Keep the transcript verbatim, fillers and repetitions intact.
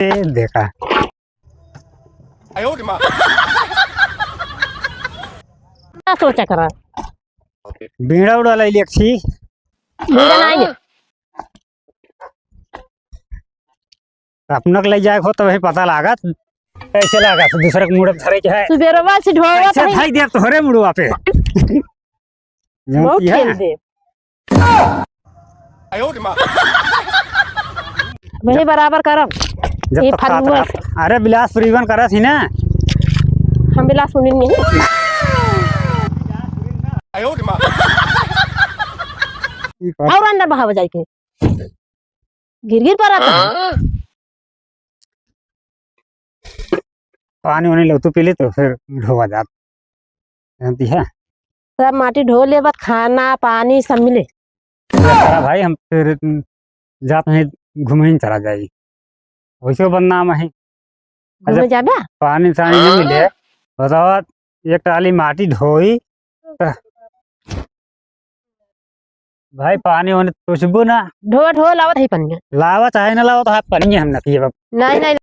ए, देखा। क्या सोचा करा? बीड़ा उड़ा लाई लेक्सी। बीड़ा नहीं है। अपना के ले जाए हो तो वही पता लागत। कैसे लागत? दूसरे के मुड़े धरे के है। सुबेरवा से ढोवा कैसे भाई। धई दे तोहरे मुड़वा पे। बहुत जानती है? खेल दे। वही बराबर करम। जब ये तक साथ फरुआ रहा। अरे बिलासपुरी बन करत ही ना। हम बिलासपुरी नहीं। ई कर। और अंदर बहाव जाए के। गिर गिर पर आता है। पानी वानी लौटू पी ले तो फिर ढोवा जात। जानती है? सब माटी ढो ले, बस खाना, पानी सब मिले। अरे भाई, हम फिर जात हैं, घूमे ही चला जाई। वैसे बदनाम है। घूमे अच्छा, जाबे? पानी सानी नहीं मिले, बतावा, एक ट्राली माटी ढोई, त भाई, पानी वानी पूछबो ना। ढो, ढो, लावत है पनिया। लावत है ना, लावत है पनिया, हम ना पिए बाप। नहीं, नहीं,